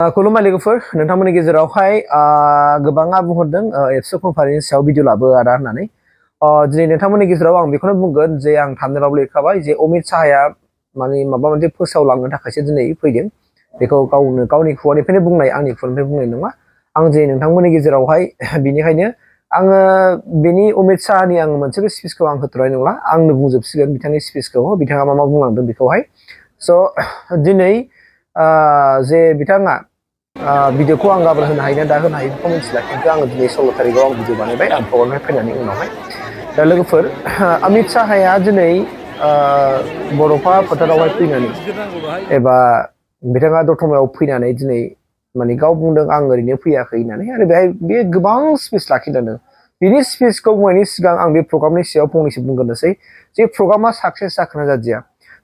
खुलुमबाय लोगोफोर नोंथांमोननि गेजेरावहाय गोबाङा बुंहरदों एबसु कम्पानिनि सायाव भिडिअ लाबो आदा होननानै दिनै नोंथांमोननि गेजेराव आं बेखौनो बुंगोन जे आं थामनेलाव लिरखाबाय जे अमित साहाया माने माबा मोनसे फोसावलांनो थाखायसो दिनै फैदों बेखौ गावनि खुगानिफ्रायनो बुंनाय आंनि खुगानिफ्राय बुंनाय नङा आं जे नोंथांमोननि गेजेरावहाय बिनिखायनो आङो बेनि अमित साहानि आं मोनसेबो स्पिचखौ आं होथ'नाय नंला आंनो बुंजोबसिगोन बिथांनि स्पिचखौ बिथाङा मा बुंलांदों बेखौहाय स' दिनै जे बिथाङा भिडिअखौ आं गाबोन होनो हायो ना दा होनो हायो बेखौ मिथिला खिन्थु आङो दिनै 16 तारिखआव आं भिडिअ बानायबाय आं प्रग्रामनिफ्राय फैनानै उनावहाय दा लोगोफोर अमित साहाया दिनै बर'फा फोथारावहाय फैनानै एबा बिथाङा दतमायाव फैनानै दिनै माने गाव बुंदों आं ओरैनो फैयाखै होननानै आरो बेहाय बे गोबां स्पिच लाखिदों बिनि स्पिचखौ बुंनायनि सिगां आं बे प्रग्रामनि सायाव फंनैसो बुंग्रोनोसै जे प्रग्रामा साक्सेस जाखोना जादिया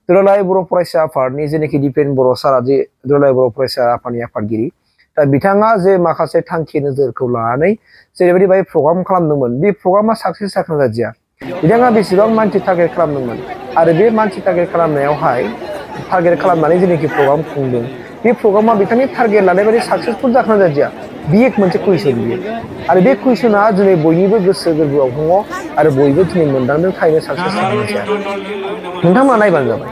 दुलाराय बर' फरायसा आफादनि जेनाखि दिपेन बर' सारा जे दुलाराय बर' फरायसा आफादनि आफादगिरि दा बिथाङा जे माखासे थांखि नोजोरखौ लानानै जेरैबायदि बाय प्रग्राम खालामदोंमोन बे प्रग्रामा साक्सेस जाखोना जादिया बिथाङा बेसेबां मानसि टारगेट खालामदोंमोन आरो बे मानसि टारगेट खालामनायावहाय टारगेट खालामनानै जेनाखि प्रग्राम खुंदों बे प्रग्रामा बिथांनि टारगेट लानाय बायदि साक्सेसफुल जाखोना जादिया बे मोनसे कुइसन बियो आरो बे कुइसना दिनै बयनिबो गोसो गोरबोआव दङ आरो बयबो दिनै मोनदांदों थारैनो साक्सेस जाखोना जायाखै नोंथांमोना नायबानो जाबाय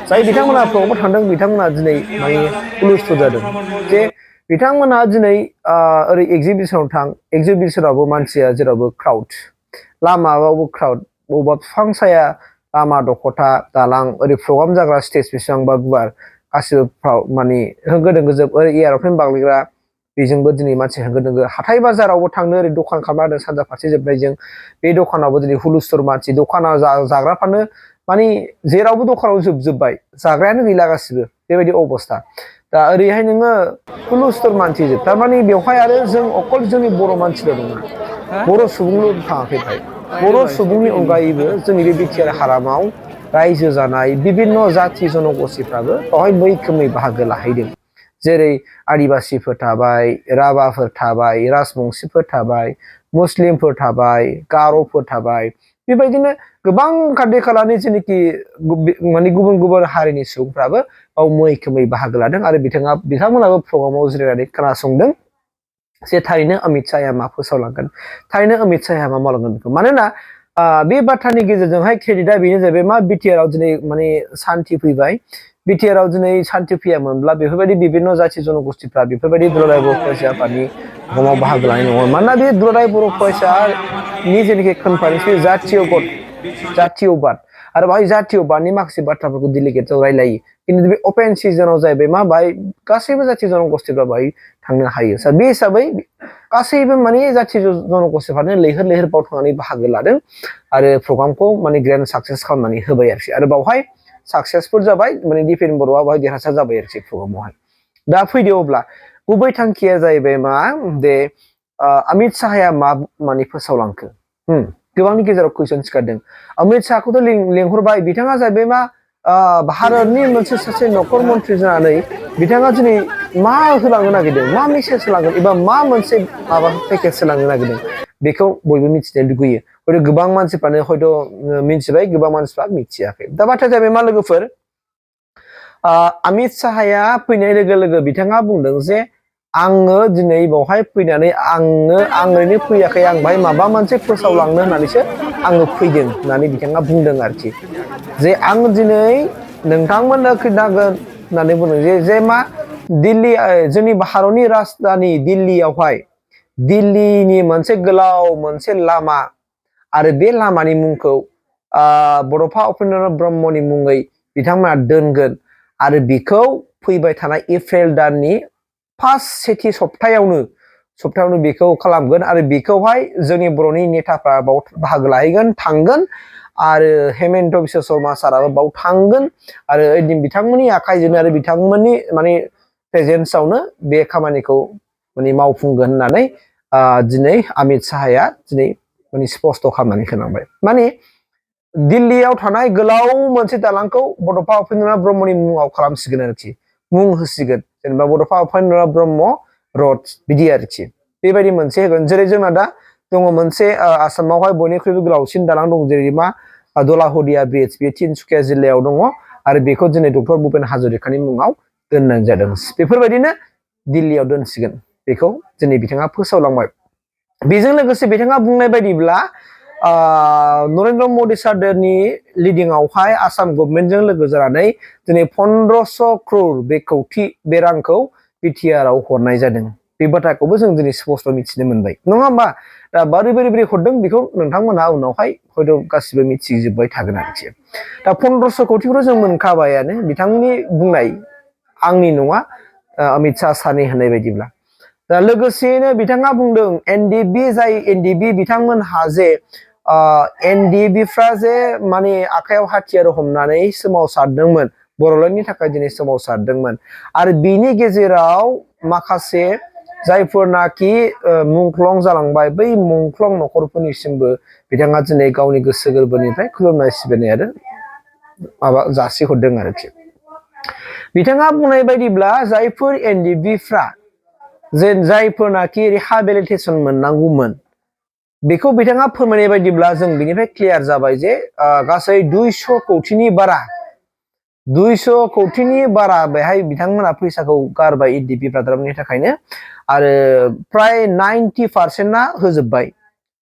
जाय बिथांमोना प्रग्रामाव थांदों बिथांमोना दिनै माने हुलुस्थुल जादों जे बिथांमोना दिनै ओरै एगजिबिसनाव थां एगजिबिसनावबो मानसिया जेरावबो क्राउड लामायावबो क्राउड बबेबा बिफां साया लामा दख'था दालां ओरै प्रग्राम जाग्रा स्टेज बेसेबांबा गुवार गासिबो माने होंगो दोंगोजोब ओरै एयारप्लेन बाग्लायग्रा बेजोंबो दिनै मानसि होंगो दोंगो हाथाय बाजारावबो थांनो ओरै दखान खालामना होदों सानजा फारसे जोबनायजों बे दखानावबो दिनै हुलुस्थुर मानसि दखानाव जाग्राफ्रानो माने जेरावबो दखानाव जोबजोब्बाय जाग्रायानो गैला गासिबो बेबायदि अबस्था दा ओरैहाय नोङो हुलुस्थुर मानसि जोब थारमाने बेवहाय आरो जों अकल जोंनि बर' मानसिल' नङा बर' सुबुंल' थाङाखै बेहाय बर' सुबुंनि अनगायैबो जोंनि बे बिटिआर हालामाव रायजो जानाय बिभिन्न जाथि जन'गस्थिफ्राबो बेवहाय मैखोमै बाहागो लाहैदों जेरै आदिबासिफोर थाबाय राभाफोर थाबाय राजबंसिफोर थाबाय मुस्लिमफोर थाबाय गार'फोर थाबाय बेबायदिनो गोबां खाथि खालानि जेनाखि माने गुबुन गुबुन हारिनि सुबुंफ्राबो गाव मैखोमै बाहागो लादों आरो बिथांमोनाबो प्रग्रामाव जिरायनानै खोनासंदों जे थारैनो अमित साहया मा फोसावलांगोन थारैनो अमित साहया मा मावलांगोन बेखौ मानोना बे बाथ्रानि गेजेरजोंहाय क्रेडिटआ बेनो जाहैबाय मा बिटिआरआव दिनै माने सान्थि फैबाय बिटिआरआव दिनै सान्थि फैयामोनब्ला बेफोरबायदि बिभिन्न जाथि जन'गस्थिफ्रा बेफोरबायदि दुलाराय बर' फरायसा आफादनि प्रग्रामाव बाहागो लानाय नङा मानोना बे दुलाराय बर' फरायसानि जेनाखि कनफारेन्स बे जातीयबाद आरो बाहाय जातीयबादनि माखासे बाथ्राफोरखौ डेलिगेटआव रायलायो खिन्थु बे अपेन सिजनाव जाहैबाय मा बाहाय गासैबो जाथि जन'गस्थिफ्रा बाहाय थांनो हायो बे हिसाबै गासैबो माने जाथि जन'गस्थिफ्रानो लैहोर लैहोर बाव थांनानै बाहागो लादों आरो प्रग्रामखौ माने ग्रेन्ड साक्सेस खालामनानै होबाय आरोखि आरो बावहाय साक्सेसफुल जाबाय माने दिपेन बर'आ बाहाय देरहासार जाबाय आरोखि प्रग्रामावहाय दा फैदो अब्ला गुबै थांखिया जाहैबाय मा दे अमित साहाया मा माने फोसावलांखो गोबांनि गेजेराव कुइसन सिखारदों अमित साहखौथ' लेंहरबाय बिथाङा जाहैबाय मा भारतनि मोनसे सासे नखर मन्थ्रि जानानै बिथाङा दिनै मा होलांनो नागिरदों मा मेसेज होलांगोन एबा मा मोनसे माबा पेकेज होलांनो नागिरदों बेखौ बयबो मिथिनो लुगैयो हयथ' गोबां मानसिफ्रानो हयथ' मिथिबाय गोबां मानसिफ्रा मिथियाखै दा बाथ्राया जाहैबाय मा लोगोफोर अमित साहाया फैनाय लोगो लोगो बिथाङा बुंदों जे आङो दिनै बावहाय फैनानै आं ओरैनो फैयाखै आं बाहाय माबा मोनसे फोसावलांनो होननानैसो आङो फैदों होननानै बिथाङा बुंदों आरोखि जे आं दिनै नोंथांमोननो खोन्थागोन होननानै बुंदों जे मा दिल्ली जोंनि भारतनि राजधानि दिल्लीयावहाय दिल्लीनि मोनसे गोलाव मोनसे लामा आरो बे लामानि मुंखौ बड'फा उपेन्द्र ब्रह्मनि मुङै बिथांमोना दोनगोन आरो बिखौ फैबाय थानाय एप्रिल दाननि फार्स्ट सेथि सप्तायावनो बेखौ खालामगोन आरो बेखौहाय जोंनि बर'नि नेताफ्रा बाव बाहागो लाहैगोन थांगोन आरो हेमन्त बिश्व शर्मा साराबो बाव थांगोन आरो ओइदिन बिथांमोननि आखाइजोंनो आरो बिथांमोननि माने प्रेजेन्सआवनो बे खामानिखौ माने मावफुंगोन होननानै दिनै अमित साहाया दिनै माने स्पष्ट खालामनानै होलांबाय माने दिल्लीयाव थानाय गोलाव मोनसे दालांखौ बड'फा उपेन्द्र ब्रह्मनि मुङाव खालामसिगोन आरोखि मुं होसिगोन जेनेबा बड'फा उपेन्द्र ब्रह्म रड बिदि आरोखि बेबायदि मोनसे होगोन जेरै जोंना दा दङ मोनसे आसामावहाय बयनिख्रुइबो गोलावसिन दालां दं जेरै मा दलाहुदिया ब्रिज बे तिनसुकिया जिल्लायाव दङ आरो बेखौ दिनै डक्टर भुपेन हाजरिकानि मुङाव दोननाय जादों बेफोरबायदिनो दिल्लीयाव दोनसिगोन बेखौ दिनै बिथाङा फोसावलांबाय बेजों लोगोसे बिथाङा बुंनाय बायदिब्ला नरेन्द्र मदि सारनि लिडिंआवहाय आसाम गभर्नमेन्टजों लोगो जानानै दिनै 1500 क्रर बे कौटि बे रांखौ बिटिआरआव हरनाय जादों बे बाथ्राखौबो जों दिनै स्पष्ट मिथिनो मोनबाय नङा होमबा दा बोरै हरदों बेखौ नोंथांमोनहा उनावहाय हयथ' गासिबो मिथिजोबबाय थागोन आरोखि दा 1500 कौटिखौथ' जों मोनखाबायानो बिथांनि बुंनाय आंनि नङा अमित शाह सारनि होननाय बायदिब्ला दा लोगोसेयैनो बिथाङा बुंदों एनडिबि जाय एनडिबि बिथांमोनहा जे एनडिबिफ्रा जे माने आखायाव हाथियार हमनानै सोमावसारदोंमोन बर'लेण्डनि थाखाय दिनै सोमावसारदोंमोन आरो बिनि गेजेराव माखासे जायफोरनाखि मुंख्लं जालांबाय बै मुंख्लं नखरफोरनिसिमबो बिथाङा दिनै गावनि गोसो गोरबोनिफ्राय खुलुमनाय सिबिनाय आरो माबा जासिहरदों आरोखि बिथाङा बुंनाय बायदिब्ला जायफोर एनडिबिफ्रा जे जायफोरनाखि रिहाबिलिटेसन मोननांगौमोन बेखौ बिथाङा फोरमायनाय बायदिब्ला जों बिनिफ्राय क्लियार जाबाय जे गासै 200 कौटिनि बारा 200 कौटिनि बारा बेहाय बिथांमोना फैसाखौ गारबाय एनडिबि ब्रादारनि थाखायनो आरो प्राय 90% होजोबबाय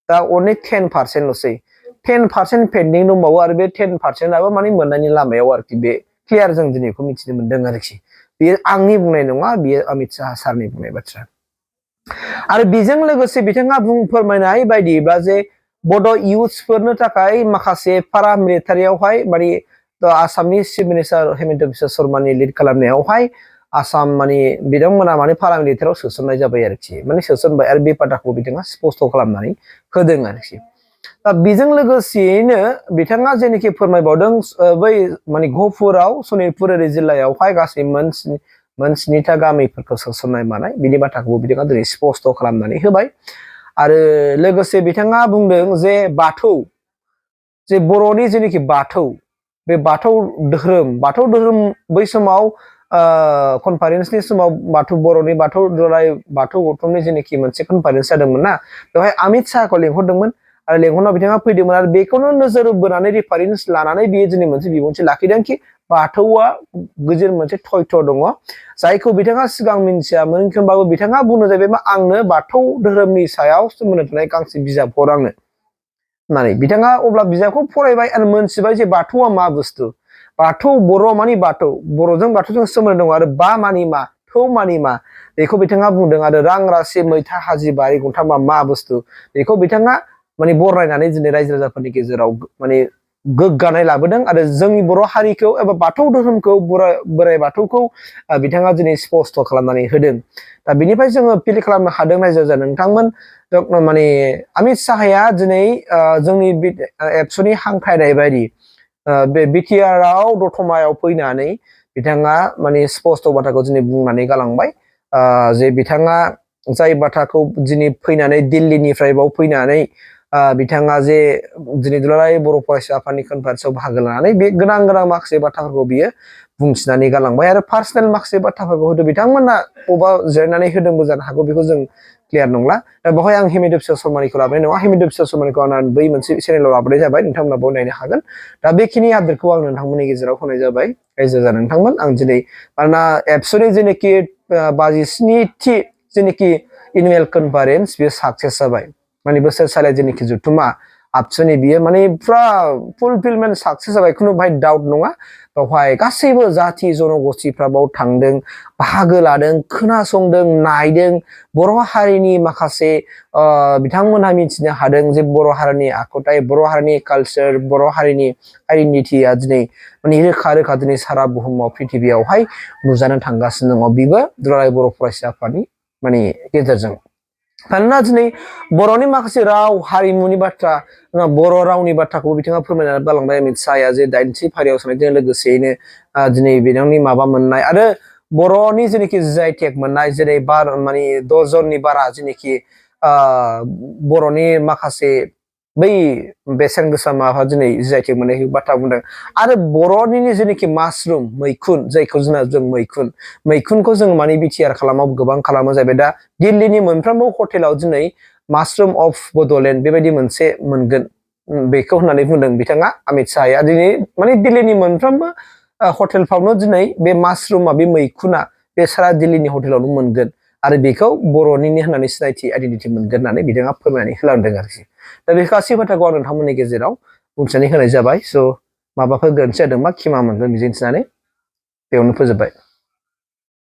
दा अनलि 10% लसै 10% पेन्डिं दंबावो आरो बे 10% आबो माने मोननायनि लामायाव आरोखि बे क्लियार जों दिनैखौ मिथिनो मोनदों आरोखि बेयो आंनि बुंनाय नङा बेयो अमित शाह सारनि बुंनाय बाथ्रा आरो बेजों लोगोसे बिथाङा फोरमायनाय बायदिब्ला जे बड' इयुथ्सफोरनो थाखाय माखासे पारा मिलिटारियावहाय माने आसामनि चिफ मिनिस्टार हेमन्त बिश्व शर्मानि लिड खालामनायावहाय आसाम माने बिथांमोना माने पारा मिलिटारियाव सोसननाय जाबाय आरोखि माने सोसनबाय आरो बे बाथ्राखौ बिथाङा स्पष्ट खालामनानै होदों आरोखि दा बेजों लोगोसेयैनो बिथाङा जेनोखि फोरमायबावदों बै माने गहपुराव सनितपुर जिल्लायावहाय गासै मोन 7था गामिफोरखौ सोसननाय मानाय बिनि बाथ्राखौबो बिथाङा दिनै स्पष्ट खालामनानै होबाय आरो लोगोसे बिथाङा बुंदों जे बाथौ जे बर'नि जेनोखि बाथौ बे बाथौ धोरोम बै समाव कनफारेन्सनि समाव बर'नि बाथौ दुलाराय बाथौ गौथुमनि जेनोखि मोनसे कनफारेन्स जादोंमोन ना बेवहाय अमित शाहखौ लेंहरदोंमोन आरो लेंहरनायाव बिथाङा फैदोंमोन आरो बेखौनो नोजोर बोनानै रेफारेन्स लानानै बियो दिनै मोनसे बिबुंथि लाखिदों कि बाथौआ गिदिर मोनसे थयथ दङ जायखौ बिथाङा सिगां मिन्थियामोन होनबाबो बिथाङा बुंनो जाहैबाय मा आंनो बाथौ धोरोमनि सायाव सोमोन्दो थानाय गांसे बिजाब हर आंनो होननानै बिथाङा अब्ला बिजाबखौ फरायबाय आरो मोनथिबाय जे बाथौआ मा बुस्थु बाथौ बर' मानि बाथौ बर'जों बाथौजों सोमोन्दो दङ आरो बा मानि मा थौ मानि मा बेखौ बिथाङा बुंदों आरो रां रासि मैथा हाजि बारि गंथामा मा बुस्थु बेखौ बिथाङा माने बरायनानै दिनै रायजो राजाफोरनि गेजेराव माने गोग्गानाय लाबोदों आरो जोंनि बर' हारिखौ एबा बाथौ धोरोमखौ बोराइ बाथौखौ बिथाङा दिनै स्पष्ट खालामनानै होदों दा बिनिफ्राय जोङो फिल खालामनो हादों रायजो नोंथांमोन माने अमित शाहया दिनै जोंनि एबसुनि हांख्रायनाय बायदि बे बिटिआरआव दतमायाव फैनानै बिथाङा माने स्पष्ट बाथ्राखौ दिनै बुंनानै गालांबाय जे बिथाङा जाय बाथ्राखौ दिनै फैनानै दिल्लीनिफ्राय बाव फैनानै बिथाङा जे दिनै दुलाराय बर' फरायसा आफादनि कनफारेन्सआव बाहागो लानानै बे गोनां माखासे बाथ्राफोरखौ बियो बुंथिनानै गालांबाय आरो पार्सनेल माखासे बाथ्राफोरखौ हयथ' बिथांमोना बबेबा जिरायनानै होदोंबो जानो हागौ बेखौ जों क्लियार नंला दा बेवहाय आं हेमन्त बिश्व शर्मानिखौ लाबोनाय नङा हेमन्त बिश्व शर्मानिखौ आं बै मोनसे चेनेलाव लाबोनाय जाबाय नोंथांमोनाबो नायनो हागोन दा बेखिनि आपडेटखौ आं नोंथांमोननि गेजेराव होनाय जाबाय रायजो राजा नोंथांमोन आं दिनै मानोना एबसुनि जेनोखि 52थि जेनोखि एनुवेल कनफारेन्स बेयो साक्सेस जाबाय माने बोसोरसालिया जेनोखि जथुमा आबसुनि बियो माने फुरा फुलफिलमेन्ट साक्सेस जाबाय खुनु बाहाय डाउट नङा बेवहाय गासैबो जाथि जनगोष्ठीफ्रा बाव थांदों बाहागो लादों खोनासंदों नायदों बर' हारिनि माखासे बिथांमोनहा मिथिनो हादों जे बर' हारिनि आखुथाय बर' हारिनि कालचार बर' हारिनि आइडेन्टिटिया दिनै माने रोखा दिनै सारा बुहुमाव पृथिबियावहाय नुजानो थांगासिनो दङ बेबो दुलाराय बर' फरायसा आफादनि माने गेजेरजों मानोना दिनै बर'नि माखासे राव हारिमुनि बाथ्रा बर' रावनि बाथ्राखौ बिथाङा फोरमायनानै गालांबाय अमित शाहया जे 8थि फारियाव सोनायजों लोगोसेयैनो दिनै बिथांनि माबा मोननाय आरो बर'नि जेनोखि जि.आइ. टेग मोननाय जेरै माने 10 जननि बारा जेनोखि बर'नि माखासे बै बेसेन गोसा माबा दिनै जि.आइ. टेग मोननाय बाथ्रा बुंदों आरो बर'नि जेनोखि मासरुम मैखुन जायखौ जों मैखुनखौ जों माने बिटिआर खालामाव गोबां खालामो जाहैबाय दा दिल्लीनि मोनफ्रोमबो हटेलाव दिनै मासरुम अफ बड'लेण्ड बेबायदि मोनसे मोनगोन बेखौ होननानै बुंदों बिथाङा अमित शाहया दिनै माने दिल्लीनि मोनफ्रोमबो हटेलफ्रावनो दिनै बे मासरुमा बे मैखुना बे सारा दिल्लीनि हटेलावनो मोनगोन आरो बेखौ बर'निनो होननानै सिनायथि आइडेन्टिटि मोनगोन होननानै बिथाङा फोरमायनानै होलांदों आरोखि दा बे गासै बाथ्राखौ आं नोंथांमोननि गेजेराव बुंथिनानै होनाय जाबाय स' माबाफोर गोरोन्थि जादोंबा क्षमा मोनगोन मिजिंथिनानै बेयावनो फोजोबबाय